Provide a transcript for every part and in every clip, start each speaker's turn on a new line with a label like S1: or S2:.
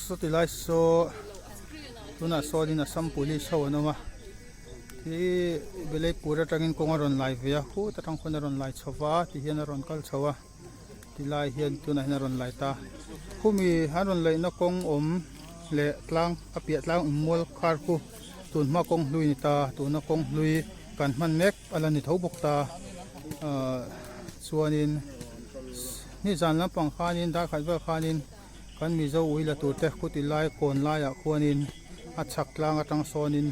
S1: Sawti lai saw tunah sawnin Assam police ho an awm a khi Belaipur atangin kawng a rawn lai ve a khut atang khawn a rawn lai chho va tihian a rawn kal chho a tilai hian tunah hian a rawn lai ta khumi an rawn laihna kawng awm leh tlang a piah tlang awm mual khar khu tunhma kawng hlui a ni ta tuna kawng hlui kan hman mek a la ni tho bawk ta ahh chuanin nizan lampang khanin dar khat vel khanin. Kan Mizo ui la tur te khuti lai kawn laiah khuanin a chhak tlang atang sawnin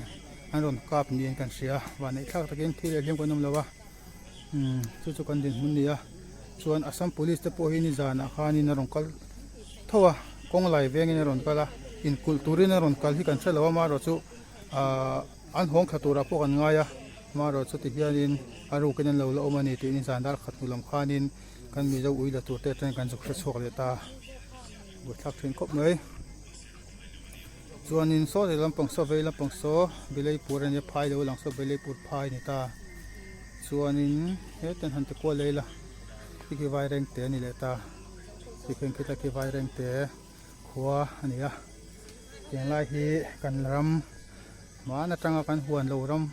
S1: an rawn kap niin kan hria. Vanneih thlak takin thil leh hlim kan awm lo a, umm chu chu kan dinhmun a ni a. Chuan Assam Police te pawh hi nizanah khanin a rawn kal tho a, kawng lai vengin a rawn kal a, inkulh turin a rawn kal hi kan hre lo a, amaherawh chu ahh an hawng thla turah pawh kan ngai a, amaherawh chu tihianin a rukin an lo la awm a ni tih nizan dar khat hnu lam khanin. Kan Mizo ui la tur te atangin kan zuk hre chhuak leh ta buaithlak thin khawp mai. Chuanin saw leh lampang saw vei lampang saw Bileipur a nia phai lo lang saw Bileipur phai a ni ta. Chuanin heten han ti kual leh ila khi khi Vairengte a ni leh ta. Tikhian khita khi Vairengte khua a ni a. Tunlai hi kan ram hman atanga kan huan lo ram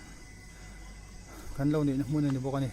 S1: kan lo neihna hmun a ni bawk a ni.